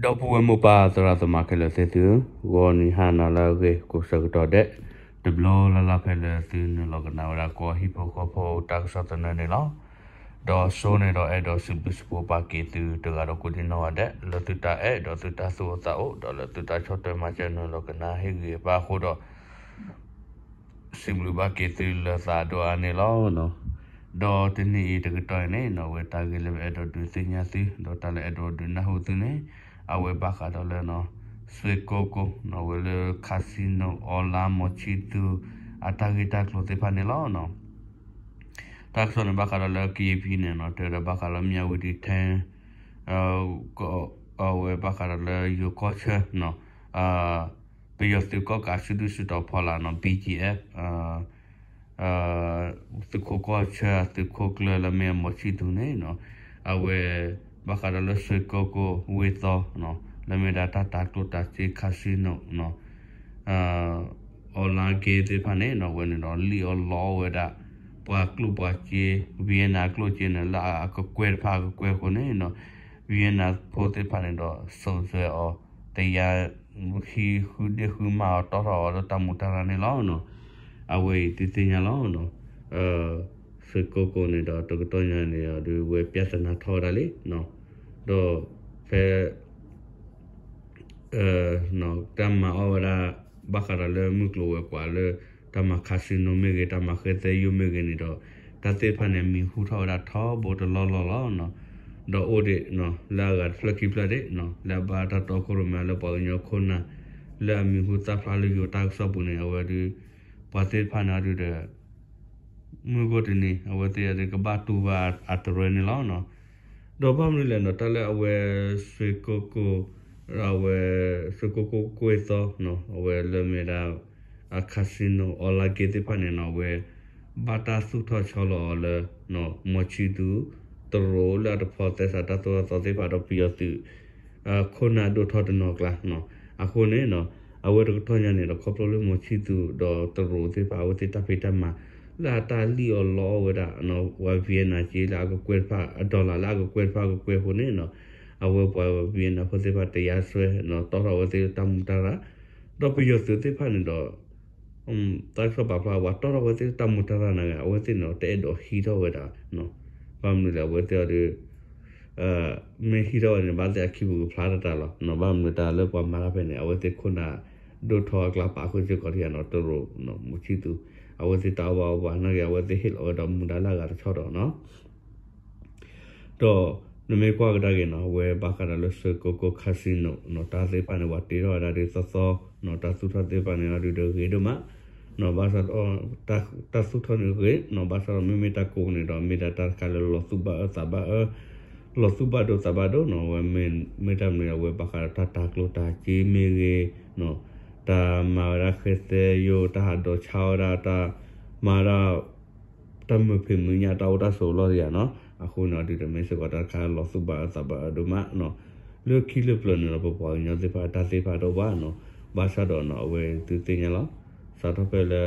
ဒီပုၢ်ဝဲၢ်မိၢ်ပၢ်သရၣ်သမါခဲလၢာ်သ့ၣ်သုဧၢ, ဂီၤနံၤဟါနၤလၢအဂ့ၤကိးဆၢကတီၢ်ဒဲး, တဘျီလၢ်လၢ်ဖဲလၢသုနုာ်လီၤကနၣ်ဝဲဒၣ် ကီၢ်ဟံၣ်ဖိဃီဖိတၢ်ကစီၣ်သနၢၣ်န့ၣ်လီၤ. ဒီးစိန့ၣ်ဒီးအဲၣ်ဒိးစံးဘျုးစံးဖှိၣ်ပာ်က့ၤသုတဂၤဒီးကိးဒံနီၢ်ဂၤဒဲး လၢသုတၢ်အဲၣ်ဒီးသုတၢ်သူၣ်အိၣ်သးအိၣ် ဒီးလၢသုတၢ်ဆီၣ်ထွဲမၤစၢၤနုာ်လီၤကနၣ်ဟ့ၣ်ဂံၢ်ဘါအဃိဒီး စံးဘျုးဘၣ်က့ၤသုလၢသးဒိၣ်အါန့ၣ်လီၤ. ဒီးတနံၤအံၤတကတီၢ်အံၤန့ၣ်နီၣ် အဝဲတၢ်ဂ့ၢ်လၢပအဲၣ်ဒိးဒုးသ့ၣ်ညါသု ဒီးတၢ်လၢအဲၣ်ဒိးဒုးနၢ်ဟူသုန့ၣ် အဝဲဘၣ်ဃးဒီးလၢ စွ့ကိကိၣ်နီၣ် အဝဲလၢ casino online မီၤဆံၣ်သူၤ အတၢ်ဂ့ၢ်တၢ်ကျိၤသ့ၣ်တဖၣ်န့ၣ်လီၤ. တၢ်ကစီၣ်န့ၣ်ဘၣ်ဃးဒီးလၢကယံၣ်ဖံန့ၣ်နီၣ် တဲဝဲဒၣ်ဘၣ်ဃးဒီးမၠၣ်ဝတံၤထဲ အဝဲဘၣ်ဃးဒီးလၢယိၤကီၢ်ဆၢနီၣ် ပယီၤသုးကီၣ်ကးစုဒုၣ်စုတီၤဖီလာ်နီၣ် ဘံၣ်ကၠံၣ်အဲၣ် သုးခိးကီၢ်ဆၢသုးခိးကျၢၢ်လၢမ့ၢ်အမီၤဆံၣ်သူၤန့ၣ်နီၣ် အဝဲ ဘၣ်ဃးဒီးလၢစွ့ကိကိၣ်ဝ့ၢ်သီနီၣ် လၢမ့ၢ်ဒၣ်တၢ်တၤကျိၣ်တၤစ့ casino နီၣ် online game သ့ၣ်တဖၣ်န့ၣ်နီၣ် အဝဲန့ၣ်ဒီးလံၣ်အီၣ်လီအီၣ်ဝဲဒၣ် ပှၤကျိၣ်ပှၤစ့ Vietnam ကျိၣ်စ့န့ၣ် လၢအကကွဲၢ်တဖၣ်အကကွဲၢ်အဃိန့ၣ်နီၣ် Vietnam ဖိသ့ၣ်တဖၣ်န့ၣ်ဒီး စိာ်စဲအီၤ တယါ ဟံးဃုဒ့ၣ်ဃုမၢ်အီၤ တီၣ်ထီၣ်အီၤလၢတၢ်မူးတၢ်ရၢ်န့ၣ်လီၤ. အဝဲအံၤသုသ့ၣ်ညါလီၤ. စွ့ကိကိၣ်န့ၣ်ဒီးတကတီၢ်ညါန့ၣ်ဒီး ဝဲပျၢ်သနာ်ထီၣ်ဝဲဒၣ်လံ ဒီးဖဲ တၢ်မၤအီၣ်ဝဲဒၣ် ဘၣ်ဃးဒီးလၢမုၢ်ကျိၤဝဲၤကွာ်လၢ တၢ်မၤ casino မ့ၢ်ဂ့ၤ တၢ်မၤဃဲသဲယိာ်မ့ၢ်ဂ့ၤန့ၣ်ဒီး တၢ်သ့ၣ်တဖၣ်န့ၣ် အမံၤဟူထီၣ်ဝဲဒၣ်ထီဘိတလီၢ်လီၢ်လီၤ. ဒီးအိၣ်ဒံး လၢအဂၤတဖျၢၣ်ခံဖျၢၣ်ဒံး လၢအဘၣ်တၢ်တီခိၣ်ရိၣ်မဲလၢပှၤကညီခိၣ်နၢ် လၢအမံၤဟူသၣ်ဖျါလၢယိၤတၢ်ကစီၣ်ပူၤန့ၣ် အဝဲဒုး ပှၤသ့ၣ်တဖၣ်န့ၣ်အဒုးဒီး မုၢ်ဂီၢ်တနံၤ အဝဲသ့ၣ်အဒုးကဘၣ်တူၢ်ဘၣ်အတရၢန့ၣ်လီၤ. ဒီးဘၣ်မနုၤလဲၣ်နီၤ တၢ်လၢအဝဲ စွ့ကိကိၣ် အဝဲ စွ့ကိကိၣ်ကွ့ၢ်သီ အဝဲလၢမ့ၢ်ဒၣ် အ casino online game သ့ၣ်တဖၣ်န့ၣ်နီၤ အဝဲ ဘၣ်တၢ်သူၣ်ထီၣ်ဆီလီၤအီၤလၢ မီၤဆံၣ်သူၤ တရူးလၢအတဖိးသဲစးတၢ်သိၣ်တၢ်သီသ့ၣ်တဖၣ်ဒီးပယီၤသုး ခိၣ်နၢ်ဒိၣ်ထီၣ်တနီၤအကျါ အဃိန့ၣ်နီၤ အဝဲတကတီၢ်ညါန့ၣ်ဒီး ခီဖျိလၢမီၤဆံၣ်သူၤဒီးတရူးသ့ၣ်တဖၣ် အဝဲသ့ၣ်တၢ်ဖံးတၢ်မၤ လၢအတၢ်လံၣ်အီၣ်လီအီၣ်ဝဲဒၣ် ပှၤ Vietnam က့လၢအကကွဲၢ်တဖၣ် အ dollar လၢအကကွဲၢ်တဖၣ်ကကွဲၢ်အဃိန့ၣ်နီၤ အဝဲပှၤ Vietnam ဖိသ့ၣ်တဖၣ်တယါစွဲ တီၣ်ထီၣ်အဝဲသ့ၣ်တၢ်မူးတၢ်ရၢ် ဒီးပယီၤသုးသ့ၣ်တဖၣ်န့ၣ်ဒီး တၢ်ကစီၣ်ပာ်ဖျါဝဲ တီၣ်ထီၣ်ဝဲသ့ၣ်တၢ်မူးတၢ်ရၢ်န့ၣ်ဂ့ၤ အဝဲသ့ၣ်န့ၣ်ဒီးတအဲၣ်ဒိးဟံးထီၣ်ဝဲဒၣ် ဘၣ်မနုၤလဲၣ် အဝဲသ့ၣ်အီၤဒီး မ့ၢ်ဟံးထီၣ်ဝဲန့ၣ် ဘၣ်သ့ၣ်အခံပူၤကဖျါတၢ်တၢ်လီၤ. ဘၣ်မနုၤတၢ်လၢပှၤမၤတၢ်ဖဲန့ၣ် အဝဲသ့ၣ်ခိၣ်နၢ်ဒိၣ်ထီၣ်အကျါပာ်ဃုာ်စ့ၢ်ကီးထံဧါနီၤ တရူး မီၤဆံၣ်သူၤ အဝဲသ့ၣ်တၢ်အိၣ်ဘၣ်အိၣ်ဘၣ်နာ်က့ အဝဲသ့ၣ်ဟ့ၣ်လီၤဝဲဒီးမူးဒါလၢအဂၤတဆီဒီးနီၤ ဒီးနမ့ၢ်ကွၢ်ကဒါက့ၤနီၤ အဝဲဘၣ်ဃးဒီးလၢစွ့ကိကိၣ် casino နီၤ တၢ်သ့ၣ်တဖၣ်န့ၣ် ပှၤတ့ထီၣ်ဝဲဒၣ်ဒ်သိးသိးနီၤ တၢ်သူၣ်ထီၣ်သ့ၣ်တဖၣ်န့ၣ် အဒုးဒီးဂ့ၤဒိၣ်မး ဘၣ်ဆၣ်ဒီး တၢ်သူၣ်ထီၣ်န့ၣ်ဂ့ၤနီၤ ဘၣ်ဆၣ်ဒီးမ့မ့ၢ်တၢ်ကိးန့ၣ်ဒီး မ့ၢ်ဒၣ်တၢ်တခါလၢလီၤသူၣ်ဘၣ်အၢသးဘၣ်အၢ လီၤသူၣ်ဘၣ်ဒိသးဘၣ်ဒိနီၤ အဝဲမ့ၢ်တၢ်မနုၤ အဝဲဘၣ်ဃးဒီးတၢ်တၤကျိၣ်တၤစ့မ့ၢ်ဂ့ၤနီၤ တၢ်မၤဝဲဒၣ်ဃဲသဲယိာ် တၢ်ဟးဒီးဆါဝဲဒၣ် တၢ်မၤဒၣ် တၢ်မုာ်ဖံးမုာ်ညၣ်တၢ်အိၣ်တၢ်ဆိးလီၢ်တယၤနီၤ အဃိန့ၣ် အဒုးဒီးမ့ၢ်စ့ၢ်ကီးတၢ်တခါလၢလီၤသူၣ်ဘၣ်အၢသးဘၣ်အၢဒိၣ်မးနီၤ လၢခံလၢပျၢၤန့ၣ်ဒီး ပပှၤကညီသ့ၣ်တဖၣ်တၢ်သ့ၣ်တဖၣ်တအိၣ်ဘၣ်နီၤ ဘၣ်ဆၣ်ဒီးနီၤ အဝဲသုသ့ၣ်ညါလီၤ စးထီၣ်ဖဲလၢ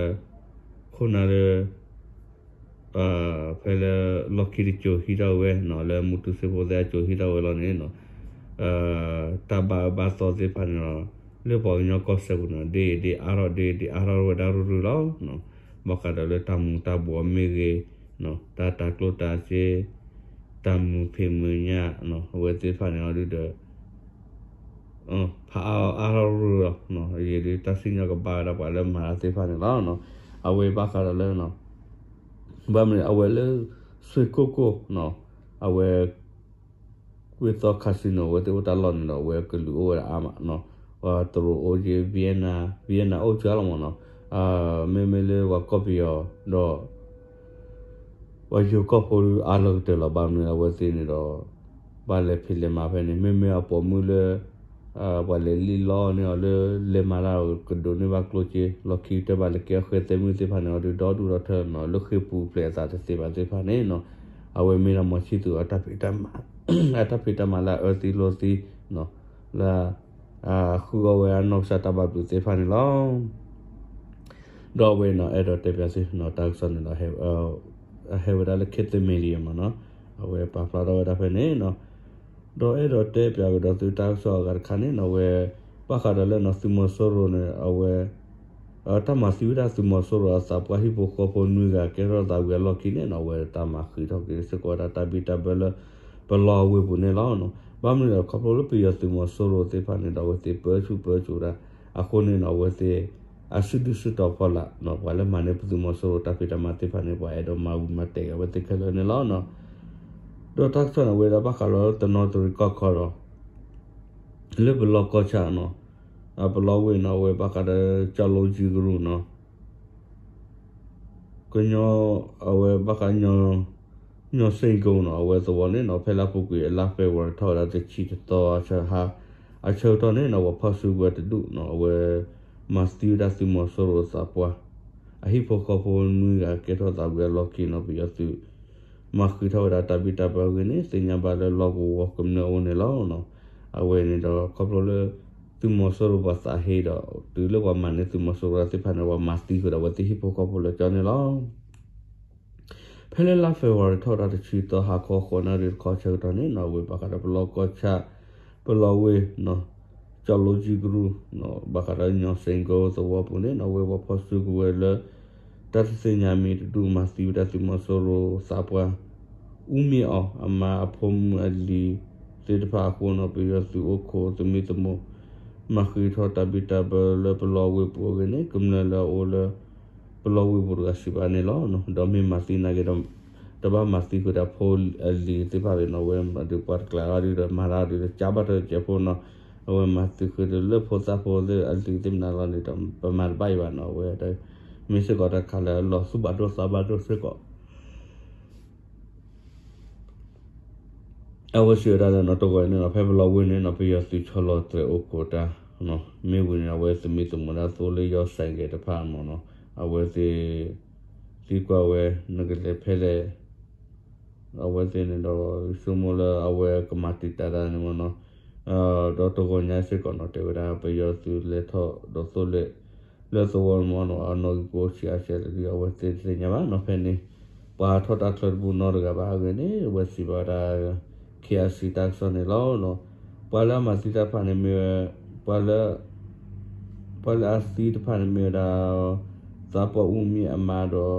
ခိၣ်နၢ်လၢ ဖဲလၢလီၢ်ခံတစိၤဟံးထီၣ်ဝဲနီၤ လၢမူတူစ့ဖိသ့ၣ်အစိၤဟံးထီၣ်ဝဲလီၤန့ၣ်နီၤ တၢ်ဘၣ်အၢဘၣ်သီသ့ၣ်တဖၣ်န့ၣ်ဒီး လၢပှၤကညီကီၢ်စဲၣ်ပူၤန့ၣ် ဒ်အံၤဒ်အါထီၣ်ဒ်အံၤဒ်အါထီၣ်ဝဲဒၣ်ရုၢ်ရုၢ်လီၤ. ဘၣ်ဃးဒီးလၢတၢ်မူၤတၢ်ဘှီးမ့ၢ်ဂ့ၤ, တၢ်တၤကျိၣ်တၤစ့, တၢ်မုာ်ဖံးမုာ်ညၣ်, အဝဲသ့ၣ်တဖၣ်န့ၣ်အီၤဒုဒီး ဖးအါအါထီၣ်ရုၢ်လီၤ. ယံာ်ဒုးတၢ်စံၣ်ညီၣ်ကဘၣ်ဝဲဒၣ်ပှၤလၢမၤတၢ်သ့ၣ်တဖၣ်န့ၣ်လီၤ. အဝဲဘၣ်ဃးဒီးလၢ ဘၣ်မနုၤအဝဲလၢ စွ့ကိၣ်ကိၣ် အဝဲ ကွ့ၢ်သီ casino အဝဲသ့ၣ်အိၣ်တၢ်လီၢ်န့ၣ်ဒီး အဝဲကလုာ်အိၣ်ဝဲဒၣ်အါမး, ပှၤတရူးအိၣ်က့ၤ Vietnam, Vietnam အိၣ်က့ၤလီၤမးနီၤ, မ့မ့ၢ်လၢပှၤကီၢ်ပယီၤဒီး ပှၤယိၤကီၢ်ဖိဒုးအါလီၤကတၢၢ်လီၤ. ဘၣ်မနုၤအဝဲသ့ၣ်န့ၣ်ဒီး ဘၣ်လဲၤဖံးလဲၤမၤဖဲန့ၣ် မ့မ့ၢ်အပိာ်မုၣ်လၢ ပှၤလဲၤလံၣ်လီန့ၢ်အီၤလၢ လဲၤမၤတၢ်ကဒိးန့ၢ်ဘၣ်ကျိၣ်စ့ လီၢ်ခံကတၢၢ်ဘၣ်လဲၤကဲအီၣ်ဃဲသဲမုၣ်သ့ၣ်တဖၣ်န့ၣ်အီၤဒုး ဒီဒူၣ်ဒီထၢနီၤ လၢဃ့ၢ်ပူၤဖျဲးအသးတသ့ဘၣ်သ့ၣ်တဖၣ်န့ၣ်နီၤ, အဝဲမ့ၢ်ဒၣ်မီၤဆံၣ်သူၤ အတၢ်ဖံးတၢ်မၤလၢအအၢသံလိာ်သံ လၢ ဃုအီၣ်ဝဲအနီၢ်ကစၢ်တၢ်ဘၣ်ဘျုးသ့ၣ်တဖၣ်န့ၣ်လီၤ. ဒီးအဝဲနီၤ အဲၣ်ဒိးတဲပၠးသုနီၤ တၢ်ကစီၣ်န့ၣ်ဒီး ဟဲဝဲဒၣ်လၢ ခေတ်သစ် မီဒီယာ မးနီၤ, အဝဲပာ်ဖျါထီၣ်ဝဲဒၣ်ဖဲန့ၣ်နီၤ, ဒီးအဲၣ်ဒိးတဲပၠးကဒီးသုတၢ်ကစီၣ်အဂၤတခါန့ၣ်နီၤ အဝဲ ဘၣ်ဃးဒီးလၢနီၤ သုးမီၤစိရိၤန့ၣ် အဝဲ တၢ်မၤသံဝဲဒၣ်သုးမီၤစိရိၤအသးပှၢ် ဟံၣ်ဖိဃီဖိနွံဂၤကဲထီၣ်သးဝံၤအလီၢ်ခံန့ၣ်နီၤ အဝဲတၢ်မၤဃံးထီၣ်က့ၤစ့ၢ်ကီးဝဲဒၣ်တၢ်ဘံၣ်တၢ်ဘၢလၢ ပလီၢ်အဝ့ၢ်ပူၤန့ၣ်လီၤ. ဘၣ်မနုၤဒီးခီဖျိလၢပယီၤသုးမီၤစိရိၤသ့ၣ်တဖၣ်န့ၣ်ဒီး အဝဲသ့ၣ်ပၢဆူၣ်ပၢစိးတၢ် အဃိန့ၣ်နီၤ အဝဲသ့ၣ် အစုဒုၣ်စုတီၤဖီလာ် ပှၤလၢမၤန့ၢ်ပသုးမီၤစိရိၤတၢ်ဖံးတၢ်မၤသ့ၣ်တဖၣ်န့ၣ် ပှၤအဲၣ်ဒိးမၤဝံၤမၤတဲာ်က့ၤအဝဲသ့ၣ်ခဲလၢာ်န့ၣ်လီၤ. ဒီးတၢ်ကစီၣ်န့ၣ် အဝဲဒၣ်ဘၣ်ဃးလၢတနီသရံၣ်ကီၢ်ခီဒီး လၢပလီၢ်ကီၢ်ဆၣ်နီၤ ပလီၢ်ဝ့ၢ်နီၤ အဝဲဘၣ်ဃးဒီးကၠီလိကၠံကရူၢ်နီၤ ကညီ အဝဲဘၣ်ဃး ညီစ့ၣ်ကိနီၤ အဝဲသဝီန့ၣ်နီၤ ဖဲလၢအပူၤကွံာ်အလါ February ထီၣ်ဝဲဒၣ်တဆံတသီ အဆၢကတီၢ်န့ၣ်နီၤ ပှၤဖီၣ်စုကဝဲၤတဒူၣ်နီၤ အဝဲ မၤသံဝဲဒၣ်သုးမီၤစိရိၤသးပှၢ် အဟံၣ်ဖိဃီဖိနွံဂၤကဲထီၣ်သးဝံၤအလီၢ်ခံနီၤ ပယီၤသုး မၤဃံးထီၣ်ဝဲဒၣ်တၢ်ဘံၣ်တၢ်ဘၢအဂ့ၢ်န့ၣ် သ့ၣ်ညါဘၣ်လၢလီၢ်ကဝီၤကမျၢၢ်အအိၣ်န့ၣ်လီၤ. အဝဲန့ၣ်ဒီးခီဖျိလၢ သုးမီၤစိရိၤပှၤသးဟ့ဒီး တုၤလၢပှၤမၤန့ၢ်သုးမီၤစိရိၤသ့ၣ်တဖၣ်န့ၣ် ပှၤမၤသံဃုာ်ဒီးအဝဲသ့ၣ်ဟံၣ်ဖိဃီဖိလၢကၠီန့ၣ်လီၤ. ဖဲလၢလါ February ထီၣ်ဝဲဒၣ်တဆံသီ ဟါခီဃိးနၣ်ရံၣ်တခီဆၢကတီၢ်န့ၣ်နီၤ အဝဲဘၣ်ဃးဒီးပလီၢ်ကီၢ်ဆၣ် ပလီၢ်ဝ့ၢ်နီၤ ကၠီလိကၠံကရူၢ် ဘၣ်ဃးဒီးညီစ့ၣ်ကိသဝီပူၤန့ၣ်နီၤ အဝဲပှၤဖီၣ်စုကဝဲၤလၢ တၢ်တသ့ၣ်ညါမံၤတဒူၣ် မၤသံဝဲဒၣ်သုးမီၤစိရိၤသးပှၢ် အူမ့ၢ်အီၤ အမါအဖိမုၣ်အလံၤသ့ၣ်တဖၣ်အဃိနီၤ ပယီၤသုးအိၣ်ခိးသမံသမိး မၤဃံးထီၣ်တၢ်ဘံၣ်တၢ်ဘၢလၢပလီၢ်ဝ့ၢ်ပူၤအဂ့ၢ်န့ၣ် ကမျၢၢ်လၢအအိၣ်လၢ ပလီၢ်ဝ့ၢ်ပူၤတဂၤစံးဘၣ်န့ၣ်လီၤ. ဒီးမ့ၢ်မၤသံနာ်က့ဒီး တဘၣ်မၤသံဃုာ်ဒီးဖိအလံၤသ့ၣ်တဖၣ်န့ၣ်နီၤ အဝဲဒုးပှၤတကျးအီၤဒုးဒီးမၤတၢ်ဒုးဒီးကးဘၣ်တၢ်တစဲးဖိနီၤ အဝဲမၤသံဃုာ်ဒီးလၢဖိသၣ်ဖိသ့ၣ်အလံၤသ့ၣ်မနုၤလီၤန့ၣ်ဒီး ပမၤတဘၣ်အံၤဘၣ်နီၤ အဝဲ မ့ၢ်စ့ၢ်ကီးတၢ်ခးလၢအလီၤသူၣ်ဘၣ်ဒိသးဘၣ်ဒိစ့ၢ်ကီး အဝဲစံးဝဲဒၣ်လၢနီၤ တဂီၤအံၤန့ၣ်နီၤ ဖဲပလီၢ်ဝ့ၢ်န့ၣ်နီၤ ပယီၤသုးဆီလီၤတြဲၤအိၣ်ခိးတၢ် မ့ၢ်ဝံၤန့ၣ် အဝဲသမံသမိးဒၣ်သိလ့ၣ်ယီၢ်စဲးကဲးတဖၣ်မ့ၢ်နီၤ အဝဲသ့ၣ် သံကွၢ်ဝဲ နကလဲၤဖဲလဲၣ် အဝဲသ့ၣ်န့ၣ်ဒီး ဆိကမိၣ်လၢအဝဲကမၤတံာ်တာ်တၢ်န့ၣ်မ့ၢ်နီၤ ဒီးတဂီၤညါစ့ၢ်ကီးနီၤ တဲဝဲဒၣ် ပယီၤသုးလဲၤထီၣ်ဒီးသိလ့ၣ် လၢသဝီမ့ၢ်နီၤ အနီၣ်ဂံၢ်ကအိၣ်ဆံးအါဆံးလၢဒ်အဝဲသ့ၣ်တသ့ၣ်ညါဘၣ်နီၤ ဖဲန့ၣ် ပှၤထီၣ်တၢ်ချၢတဘိနီတဂၤဘၣ်အဂ့ၢ်န့ၣ် အဝဲစံးဘၣ်ဝဲဒၣ် ခ့အစံး တၢ်ကစီၣ်န့ၣ်လီၤ. ပှၤလၢအမၤသံတၢ်တဖၣ်န့ၣ်မ့ၢ်ဝဲ ပှၤလၢ ပှၤလၢအသံတဖၣ်န့ၣ်မ့ၢ်ဝဲဒၣ် သးပှၢ်အူမ့ၢ်အမါဒီး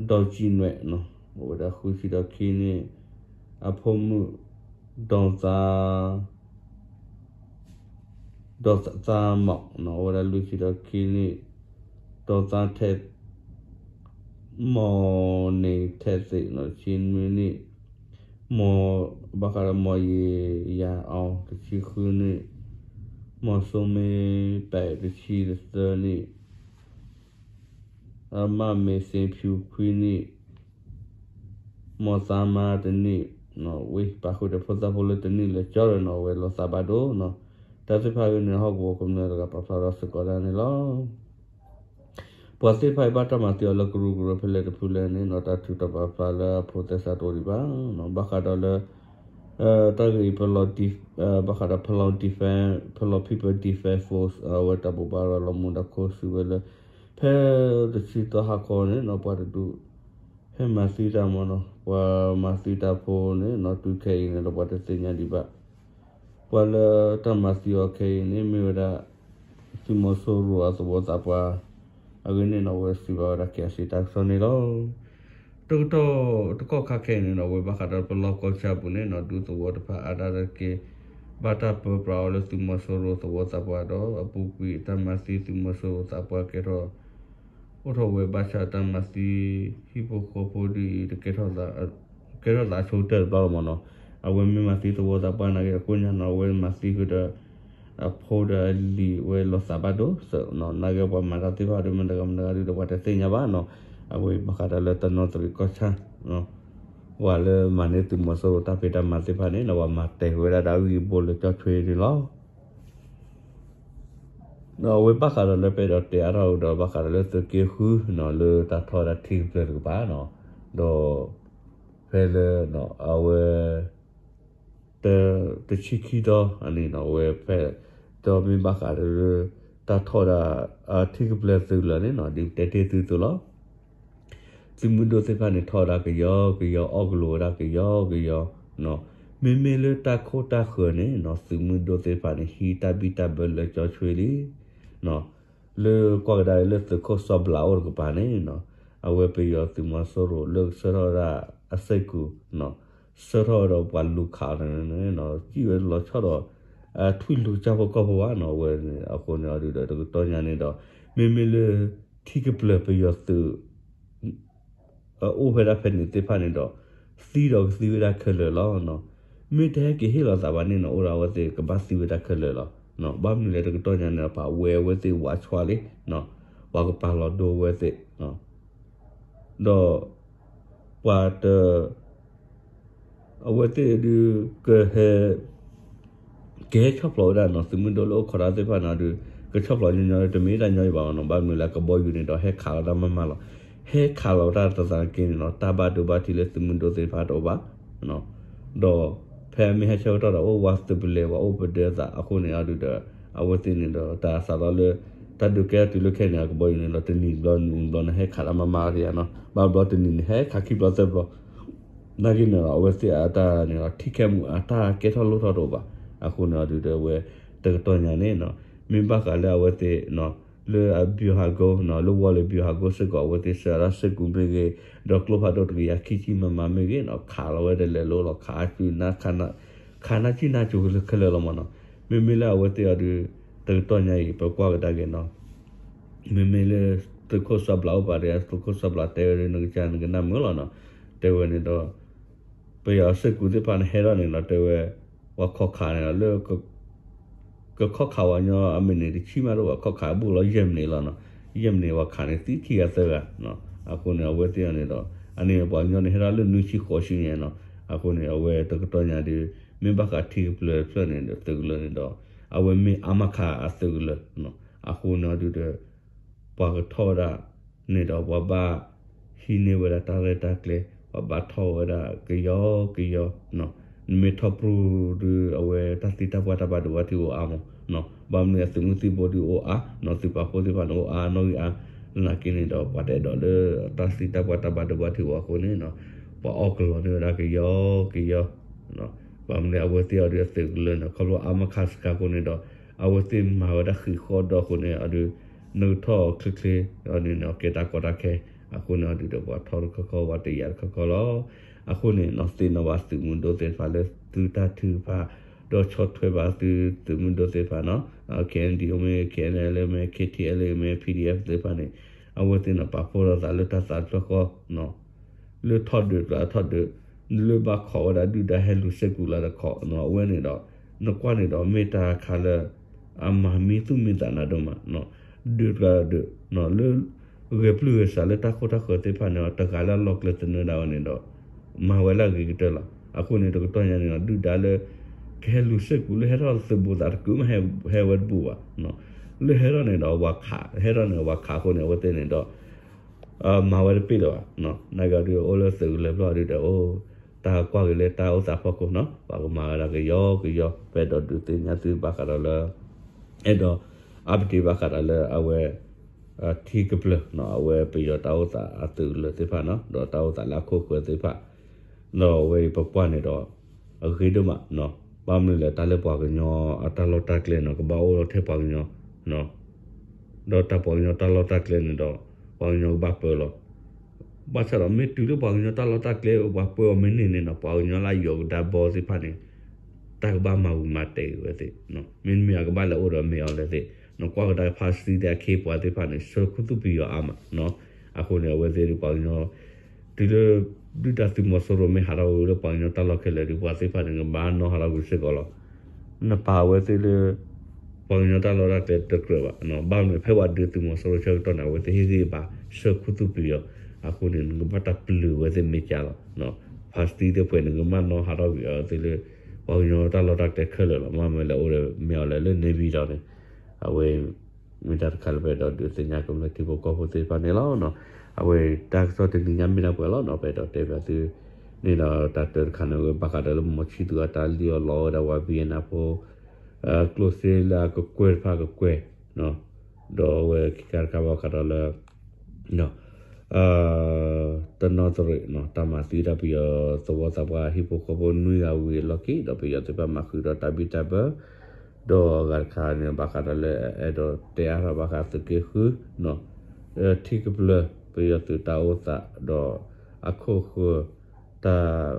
ဒီကၠံနွဲၣ်နီၤ အိၣ်ဝဲဒၣ်ဃုဆံဒီးခံနံၣ် အဖိမုၣ် ဒီးသး ဒီးသးမီၣ်နီၤ အိၣ်ဝဲဒၣ်လွံၢ်ဆံဒီးခံနံၣ် ဒီးသးထဲ မီၢ်န့ၣ်ထဲသ့ၣ်နီၤ တဆံနွံနံၣ် မီၢ် ဘၣ်ဃးဒီးမီၢ်ယံၤယၤအီၤ တဆံဃုနံၣ် မီၢ်စိမ့ပာ် တဆံသၢနံၣ် အမၢ်မ့ၢ်စ့ဖၠူခွံနံၣ် မီၢ်သးမါတနံၣ် ဝံၤပာ်ဃုာ်ဒီးဖိသၣ်ဖိလၢတနံၣ်လၢကၠီဒီးနီၤ အဝဲလီၤသးဘၣ်ဒိနီၤ တၢ်သ့ၣ်တဖၣ်အံၤန့ၣ် ဟီၣ်ကဝီၤကမျၢၢ်တဂၤပာ်ဖျါထီၣ်စ့ၢ်ကီးဒၣ်န့ၣ်လီၤ. ပှၤသ့ၣ်တဖၣ်အံၤဘၣ်တၢ်မၤသံအီၤလၢကရူၢ်ကရၢဖဲလဲၣ်တဖုလဲၣ်န့ၣ်နီၤ တၢ်ထုးထီၣ်ပာ်ဖျါလၢအဖိသဲစးတအိၣ်ဒံးဘၣ်နီၤ ဘၣ်ဃးဒီးလၢ တၢ်ဂ့ၢ်အံၤ ဘၣ်ဃးဒီး Palau Defense, Palau People Defense Force အဝဲတၢ်ဘိးဘၣ်ရၤလီၤမူဒါခိၣ်စံးဝဲလၢ ဖဲတဆံသီဟါခီန့ၣ်နီၤ ပှၤတဒူၣ် ဟဲမၤသံတၢ်မ့ၢ်နီၤ ပှၤမၤသံတၢ်ဖိန့ၣ်နီၤ တုၤခဲအံၤန့ၣ်ဒီးပှၤတသ့ၣ်ညါဒံးဘၣ် ပှၤလၢတၢ်မၤသံအီၤခဲအံၤန့ၣ် မ့ၢ်ဝဲဒၣ် သုးမီၤစိရိၤအသဝီသးပှၢ် အဂ့ၢ်န့ၣ်နီၤ အဝဲစံးဘၣ်ဝဲဒၣ် ခ့အစံး တၢ်ကစီၣ်န့ၣ်လီၤ. တကတီၢ်တကီၢ်ခါခဲအံၤန့ၣ်နီၤ အဝဲဘၣ်ဃးဒီးပလီၢ်ကီၢ်ဆၣ်ပူၤန့ၣ်နီၤ ဒူသဝီတဖၣ်အါဒၣ်တက့ၢ် ဘၣ်တၢ်ပၢပြးအီၤလၢသုးမီၤစိရိၤသဝီသးပှၢ်ဒီး အပူၤကွံာ်တၢ်မၤသံသုးမီၤစိရိၤသးပှၢ်ကဲထီၣ် အိၣ်ထီၣ်ဝဲဘၣ်ဆၣ်တၢ်မၤသံ ဟံၣ်ဖိဃီဖိဒ်အံၤ ကဲထီၣ်သးဆိကတၢၢ်တဘျီလီၤမ့ၢ်နီၤ အဝဲမ့ၢ်မၤသံသဝီသးပှၢ်နာ်က့ဒီး ကိးညါနီၤ အဝဲမၤသံဃုာ်ဒီး အဖိဒီးအလံၤဝဲလီၤသးဘၣ်ဒိ နာ်က့ပှၤမၤတၢ်သ့ၣ်တဖၣ်ဒ်မတၤတဂၤမတၤတဂၤဒ်ဒီးပှၤတသ့ၣ်ညါဘၣ်နီၤ အဝဲဘၣ်ဃးဒီးလၢတနီသရံၣ်ကီၢ်ဆၣ် ပှၤလၢမၤန့ၢ်သုးမီၤစိရိၤတၢ်ဖံးတၢ်မၤသ့ၣ်တဖၣ်န့ၣ်နီၤ ပှၤမၤတဲာ်ဝဲဒၣ်ဒီးအဂံၢ်ဘိလၢကၠီဆွ့န့ၣ်လီၤ. ဒီးအဝဲဘၣ်ဃးဒီးလၢပအဲၣ်ဒိးတဲအါထီၣ်ကဒီးဘၣ်ဃးဒီးလၢသုးက့ဃုနီၤ လၢတၢ်ထီၣ်ဝဲဒၣ်ထံကပျၢၤတကပၤနီၤ ဒီး ဖဲလၢ အဝဲ တ တဆံခံတီၤအန့ၣ်နီၤ အဝဲဖဲ ဒီးမ့ၢ်ဘၣ်ဃးဒီးလၢ တၢ်ထီၣ်ဝဲဒၣ် ထံကပျၢၤသုးလၢာ်န့ၣ်နီၤ ဒ်တဲတ့ၢ်သုသိးလီၤ. သုးမုၢ်ဒိၣ်သ့ၣ်တဖၣ်န့ၣ် ထီၣ်ဝဲဒၣ်ကယီကယီ အီၣ်ကလိာ်ဝဲဒၣ်ကယီကယီနီၤ မ့မ့ၢ်လၢတၢ်ခိၣ်တၢ်ဃၢၤန့ၣ်နီၤ သုးမုၢ်ဒိၣ်သ့ၣ်တဖၣ်န့ၣ် ဟံးတၢ်ဘံၣ်တၢ်ဘၢလၢကၠီဆွ့လံ လၢကွၢ်ကဒါလၢသုးခိၣ်စီၤဘျးအိၣ်တကပၤန့ၣ်နီၤ အဝဲပယီၤသုးမီၤစိရိၤလၢကဆှၢထီၣ်ဝဲဒၣ်အစ့ၢ်ကီး ဆှၢထီၣ်ဝဲဒီးပှၤလူၤခးအီၤန့ၣ် စံၣ်ဝဲလီၤဆီဒီး ထွံၣ်လူၤကၢ်ဖိကီၢ်ဖိဘၣ်နီၤ အဝဲန့ၣ်အဃိန့ၣ်အီၤဒုးဒီး တကတီၢ်ညါန့ၣ်ဒီး မ့မ့ၢ်လၢ ထံကပျၢၤပယီၤသုး အိၣ်ဖဲဒၣ်ဖဲန့ၣ်သ့ၣ်တဖၣ်န့ၣ်ဒီး သံဒီးကသံဝဲဒၣ်ခဲလၢာ်လီၤ. မ့ၢ်တဟဲက့ၤဟ့ၣ်လီၤသးဘၣ်န့ၣ်နီၤ အိၣ်ဒီးအဝဲသ့ၣ်ကဘၣ်သံဝဲဒၣ်ခဲလၢာ်လီၤ. ဘၣ်မနုၤလဲၣ်တကတီၢ်ညါန့ၣ်ဒီး ပှၤဝဲအဝဲသ့ၣ်ဝးဆှါလံ ပှၤကပာ်လီၤဒိဝဲသ့ၣ် ဒီး ပှၤတ အဝဲသ့ၣ်ဒုး ကဟဲ ကဟဲဆီၣ်ဖျိးဝဲဒၣ်နီၤ သုးမုၢ်ဒိၣ်လၢအိၣ်ခိးတၢ်သ့ၣ်တဖၣ်န့ၣ်ဒီး ကဆီၣ်ဖျိးညီညီ တမ့ၢ်တၢ်ညီအံၤဘၣ်နီၤ ဘၣ်မနုၤလဲၣ် ကဘီယူၤန့ၣ်ဒီး ဟဲခးလီၤတၢ်မးမးလီၤ. ဟဲခးလီၤတၢ်တသးက့န့ၣ်နီၤ တၢ်ဘၣ်ဒိဘၣ်ထံးလၢသုးမုၢ်ဒိၣ်သ့ၣ်တဖၣ်တအိၣ်ဘၣ် ဒီး ဖဲမ့ၢ်ဟဲဆၢကတီၢ်ဒီး အိၣ်ဝးသုးပလဲၤ ပှၤအိၣ်ပဒၢသးအဃိန့ၣ်အီၤဒုးဒီး အဝဲသ့ၣ်န့ၣ်ဒီး တၢ်စးထီၣ်လၢ တၢ်ဒုးကဲထီၣ်တုၤလၢခဲန့ၣ် အကဘီယူၤန့ၣ်ဒီး တနံၤတဘျီနံၤတဘျီန့ၣ် ဟဲခးတၢ်မးမးတယၤနီၤ ဘၣ်ဘျီတနံၤန့ၣ် ဟဲခးခံဘျီသၢဘျီ နာ်က့န့ၣ်ဒီး အဝဲသ့ၣ်အတၢ်န့ၣ်ဒီး ထံခဲမူးအတၢ်ကဲထီၣ်လိၣ်ထီၣ်တအိၣ်ဘၣ်. အဃိန့ၣ်အီၤဒုးဒီး အဝဲ တကတီၢ်ညါန့ၣ်နီၤ မ့ၢ်ဘၣ်ဃးလၢအဝဲသ့ၣ် လၢအဘျူဟာကုန်းနီၤ လၢဝီၤလၢဘျူဟာကုန်းစ့ၢ်ကီး အဝဲသ့ၣ်ဆှၢဒၣ်စ့ၢ်ကီးမ့ၢ်ဂ့ၤ ဒီးကျိဖးဒိၣ်တကယၤခံဆံ မမ မ့ၢ်ဂ့ၤနီၤ ခးလီၤဝဲတလဲၤလိၤလီၤ ခး ခးနၢ်ဆံၣ်နၢ်စိၤခဲလၢာ်လီၤမးနီၤ. မ့မ့ၢ်လၢအဝဲသ့ၣ်အီၤဒုး တကတီၢ်ညါအံၤ ပကွၢ်ကဒါက့ၤနီၤ မ့မ့ၢ်လၢ သုးခိၣ်စီၤဘျးအိၣ်ပာ်ဒီး သုးခိၣ်စီၤဘျးတဲဝဲဒၣ် နကစၢ်နကနၣ်မုာ်လီၤနီၤ တဲဝဲန့ၣ်ဒီး ပယီၤအစ့ၢ်ကီးသ့ၣ်တဖၣ်န့ၣ် ဟဲထီၣ်န့ၣ်ဒီး တဲဝဲ ပှၤခိးခးန့ၣ်ဒီး လၢ ကခိးခးဝဲညီအမံးနံးတဆံမးတအိၣ်ဘၣ် ခိးခးဘူးလီၤယဲၢ်မံးနံးလီၤနီၤ. ယဲၢ်မံးနံးပှၤခးန့ၣ် သံခံဂၤသၢဂၤနီၤ. အဃိန့ၣ် အဝဲသ့ၣ်အီၤန့ၣ်ဒီး အန့ၣ်ပှၤကညီန့ၣ် ဟဲထီၣ်လၢနွံဆံဃိးဆံန့ၣ်နီၤ. အဃိန့ၣ် အဝဲတကတီၢ်ညါဒုး မ့ၢ်ဘၣ်ဃးထံကပျၢၤတဖျၢၣ်န့ၣ်ဒီး သုးကလၢၤန့ၣ်ဒီး အဝဲမ့ၢ်အါမးခးအသုးကလၢၤနီၤ. အဃိန့ၣ်အီၤဒုးဒီး ပှၤကထီၣ်ဝဲဒၣ် န့ၣ်ဒီးပှၤဘၣ် ဟံးန့ၢ်ဝဲဒၣ်တၢ်ရဲၣ်တၢ်ကျဲၤ ပှၤဘၣ်ထီၣ်ဝဲဒၣ်ကယီကယီနီၤ. နမ့ၢ်ထီၣ်ပြူၤဒုး အဝဲတၢ်သံတၢ်ပှၢ်တၢ်ဘၣ်ဒိဘၣ်ထံးအိၣ်အါမးနီၤ. ဘၣ်မနုၤအသုးမုၢ်သံၣ်ဘိဒုးအိၣ်အါနီၤ သုးပာ်ဖှိၣ်သ့ၣ်တဖၣ်န့ၣ်အိၣ်အါနီၣ်ဂံၢ်အါ နာ်က့န့ၣ်ဒီး ပှၤတအဲၣ်ဒိးလၢတၢ်သံတၢ်ပှၢ်တၢ်ဘၣ်ဒိဘၣ်ထံးအိၣ်အဃိန့ၣ်နီၤ ပှၤအီၣ်ကလီၤန့ၢ်ဝဲဒၣ်ကယီကယီ ဘၣ်မနုၤအဝဲသ့ၣ်အီၤဒုးအသုးကလၢၤန့ၣ် ခီဖျိအါမးခးစခါအဃိန့ၣ်ဒီး အဝဲသ့ၣ်မၤဝဲဒၣ်ဃံးဃီဒီးအဃိန့ၣ် အီၤဒုး နကထီၣ်ချ့ချ့အီၤန့ၣ်နီၤ ကဲတၢ်ကီတၢ်ခဲ အဃိန့ၣ်အီၤဒုးဒီးပှၤထီၣ်တခီခီ ပှၤတယာ်တခီခီလီၤ. အဃိန့ၣ်နီၤ သ့ၣ်နီၣ်ဘၣ်သုးမုၢ်ဒိၣ်သ့ၣ်တဖၣ်လၢသုတၢ်ထုကဖၣ် ဒီးဆီၣ်ထွဲဘၣ်သုသုးမုၢ်ဒိၣ်သ့ၣ်တဖၣ်နီၤ KNDO မ့ၢ် KNLA မ့ၢ် KTLA မ့ၢ် PDF သ့ၣ်တဖၣ်န့ၣ် အဝဲသ့ၣ်န့ၣ် ပာ်ဖှိၣ်ထီၣ်သးလၢတၢ်သးတဖျၢၣ်ဃီ လၢထီၣ်ဒုးတကျါထီၣ်ဒုး လၢဘၣ်ခိးဝဲဒၣ်ဒုၣ်ဒါဟဲလူၤစ့ၢ်ကီးလၢတခီ အဝဲန့ၣ်ဒီး နကွၢ်န့ၣ်ဒီးမ့ၢ်တၢ်ခါလၢ အမၤမံသူၣ်မံသးနၤဒိၣ်မး ဒုးတကျါဒုး လၢ ဂဲၤပျုၢ်ဂဲၤဆှးလၢတၢ်ခိၣ်တၢ်ဃၢၤသ့ၣ်တဖၣ်န့ၣ်ဒီး တဂၤလၢအလီၤကျဲၤသနၢၤဒၣ်ဝဲန့ၣ်ဒီး မၤဝဲလၢအဂ့ၤကတၢၢ်လီၤ. အဃိန့ၣ် တကတီၢ်ညါန့ၣ်ဒီး ဒုၣ်ဒါလၢ ကဟဲလူၤစ့ၢ်ကီးလၢဟဲထီၣ်သုးဘူးသးတကုးမး ဟဲဝဲတဘူးဘၣ် လၢဟဲထီၣ်န့ၣ်ဒီး ဟဲထီၣ်န့ၣ်ပှၤခးအဃိန့ၣ် အဝဲသ့ၣ်န့ၣ်ဒီး မၤဝဲတပ့ၢ်လၢၤဘၣ်. နာ်က့ဒုးအိၣ်လၢသုးကလၢၤဖျၢၣ်ဒုးဒီး အိၣ် တၢ်ကွၢ်က့ၤလၢတၢ်အိၣ်သးဖီခိၣ်နီၤ ပှၤကမၤဝဲဒၣ်ကယီကယီ ပအဲၣ်ဒိးဒုးသ့ၣ်ညါသုဘၣ်ဃးဒီးလၢ အဲၣ်ဒိး update ဘၣ်ဃးဒီးလၢအဝဲ ထံကပျၢၤနီၤ အဝဲပယီၤတၢ်အိၣ်သးအသုးကလၢၤသ့ၣ်တဖၣ်နီၤ ဒီးတၢ်အိၣ်သးလၢအခိၣ်ဃၢၤသ့ၣ်တဖၣ် ဒီးအဝဲအံၤပကွၢ်န့ၣ်ဒီး အဂ့ၤဒိၣ်မးနီၤ ဘၣ်မနုၤလဲၣ် တၢ်လၢပှၤကညီအတၢ်လီၢ်တၢ်ကျဲနီၤ ကဘၣ်အိၣ်လီၤထဲပှၤကညီ ဒီးတၢ်ပှၤကညီတၢ်လီၢ်တၢ်ကျဲန့ၣ်ဒီး ပှၤကညီကဘၣ်ပၢလီၤ. ဘၣ်ဆၣ်ဒီးမ့ၢ်တုၤလၢပှၤကညီတၢ်လီၢ်တၢ်ကျဲ ပှၤပၢအီၤမ့ၢ်န့ၢ်န့ၣ်နီၤ ပှၤကညီလၢအယီၤကဒါဘီသ့ၣ်တဖၣ်န့ၣ် တၢ်ကဘၣ်မၤဂုာ်မၤတဲာ်က့ၤဝဲသ့ၣ် မ့တမ့ၢ်အကဘၣ်လဲၤအိၣ်ဒီးမ့ၢ်အီၤလဲၣ်သ့ၣ်နီၤ ကွၢ်ကဒါဖါစတံသ့ၣ်အခ့အပှၤသ့ၣ်တဖၣ်န့ၣ် ဆှၢခူသူၣ်ပယီၤအါမးနီၤ အဃိန့ၣ်အဝဲသ့ၣ်ဒုးပှၤကညီ တုၤလၢ ဒုၣ်ဒါသုးမီၤစိရိၤမ့ၢ်ဟးထီၣ်ဝံၤလၢပှၤကညီတၢ်လီၢ်ခဲလၢာ်ဒီး ပှၤသ့ၣ်တဖၣ်န့ၣ် ကဘၣ်နီၣ်ဟးထီၣ်ကွံာ်စ့ၢ်ကီးလီၤ. နပာ်အဝဲသ့ၣ်လၢ ပှၤကညီတၢ်လီၢ်တၢ်ကျဲတကြၢးဘၣ်. ဘၣ်မနုၤဖဲပှၤဒုးသုးမီၤစိရိၤဆၢကတီၢ်န့ၣ် အဝဲသ့ၣ်ဟ့ၣ်ဂံၢ်ဘါဆှၢခူသူၣ်ပယီၤ အဃိန့ၣ် နကဘၣ်တၢ်ပျုၤဝဲသ့ၣ်မ့ၢ်ကၢလီၤ. ဖါစတံသ့ၣ်ပှဲၤန့ၣ် ကဘၣ်နီၣ်ဟးထီၣ်ကွံာ်အဝဲသ့ၣ်လၢ ပှၤကညီတၢ်လီၢ်တၢ်ကျဲခဲလၢာ်လီၤ. မ့ၢ်မ့ၢ်လဲၤအိၣ်ဒီးမ့ၢ်အီၤလဲၣ်လၢ နေပြည်တော် န့ၣ် အဝဲ မ့ၢ်တၢ်တခါလၢပအဲၣ်ဒိးဒုးသ့ၣ်ညါကမျၢၢ်ထံဖိကီၢ်ဖိသ့ၣ်တဖၣ်န့ၣ်လီၤ. အဝဲတၢ်ကစီၣ်တနံၤညါမ့ၢ်ဒၣ်ပှဲၤလီၤနီၤ ပအဲၣ်ဒိးတဲဘၣ်သုန့ၣ်ဒီး တၢ်တၢတခါန့ၣ် ဝဲဘၣ်ဃးဒီးလၢမီၤဆံသူးအတၢ်လံၣ်အီၣ်လီအီၣ်ဝဲဒၣ်ပှၤ Vietnam ဖိ ကျိၣ်စ့လၢအကကွဲၢ်တဖၣ်ကကွဲၢ် ဒီးအဝဲခံခါတခါဘၣ်ဃးဒီးလၢ တနီသရံၣ်နီၤ တၢ်မၤသံဒၣ်ပယီၤသဝီသးပှၢ်ဟံၣ်ဖိဃီဖိနွံဂၤဝံၤအလီၢ်ခံ ဒီးပယီၤသ့ၣ်တဖၣ်မၤဃုာ်ဒီးတၢ်ဘံၣ်တၢ်ဘၢ ဒီးအဂၤတခါန့ၣ် ဘၣ်ဃးဒီးလၢအဲၣ်ဒိးတဲအါထီၣ်ဘၣ်ဃးသုးက့ဃုနီၤ ထံကပျၢၤ ပယီၤသုးတၢ်အိၣ်သး ဒီးအခိၣ်ဃၢၤ တၢ်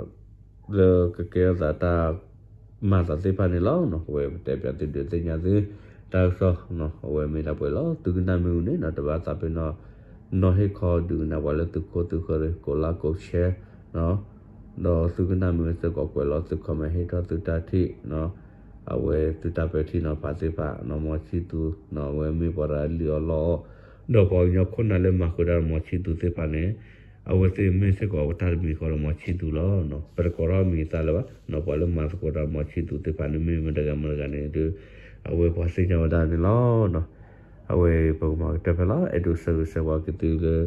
လၢကကဲထီၣ်သးတၢ် မၤသးသ့ၣ်တဖၣ်န့ၣ်လီၤ. အဝဲပတဲပၠးသုဒုးသ့ၣ်ညါသု တၢ်ကစီၣ် အဝဲမ့ၢ်ဒၣ်ပှဲၤလီၤ. သုကနၣ်မ့ၢ်ဝံၤန့ၣ်နီၤ တဘၣ်သးပ့ၤနီၣ် နီၣ်ဟ့ၣ်ခီဒုးကနၣ်ပှၤလၢသုခိၣ်သုဃၢၤ ကိးlikeကိးshare ဒီးသုကနၣ်မ့ၢ်စ့ၢ်ကီးကွဲးလီၤသု comment ဟ့ၣ်ထီၣ်သုတၢ်ထံၣ် အဝဲသုတၢ်ပဲာ်ထံနီၤဖးသ့ၣ်တဖၣ်နီၤ မီၤဆံၣ်သူၤနီၤ အဝဲမ့ၢ်ပှၤတဂၤလံၣ်အီၣ်လီအီၣ် ဒီးပှၤကညီခိၣ်နၢ်လၢမၤဃုာ်တၢ်ဒီးမီၤဆံၣ်သူၤသ့ၣ်တဖၣ်န့ၣ် အဝဲသ့ၣ်မ့ၢ်စ့ၢ်ကီးပတၢ်တမံၤဃီဒီးမီၤဆံၣ်သူၤလီၤ. ပတကိးထီၣ်မံၤသးလၢၤဘၣ်နီၤ ပှၤလၢမၤသကိးတၢ်မီၤဆံၣ်သူၤသ့ၣ်တဖၣ်န့ၣ် မ့ၢ်မတၤတဂၤမတၤတဂၤန့ၣ်ဒီး အဝဲပှၤသ့ၣ်ညါဝဲဒၣ်န့ၣ်လီၤ. အဝဲပကမၤကတၢၢ်ဖဲလီၤ အဲၣ်ဒိးဆၢဂ့ၤဆၢဝါက့ၤသုလၢ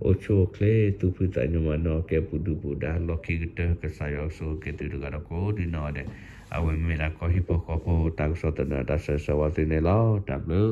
အိၣ်ဆူၣ်အိၣ်ချ့ သူၣ်ဖှံသးညီမၤနၢၤကဲပူၤဒုၣ်ပူၤဒါ လီၢ်ခံကတၢၢ် ကစၢ်ယွၤကဆိၣ်ဂ့ၤက့ၤသုတဂၤဒီးကိးဒံနီၢ်ဂၤဒဲး အဝဲမ့ၢ်ဒၣ်ကီၢ်ဟံၣ်ဖိဃီဖိတၢ်ကစီၣ်သနၢၣ်တၢ်ဆၢဂ့ၤဆၢဝါသုန့ၣ်လီၤ. တၢ်ဘျုး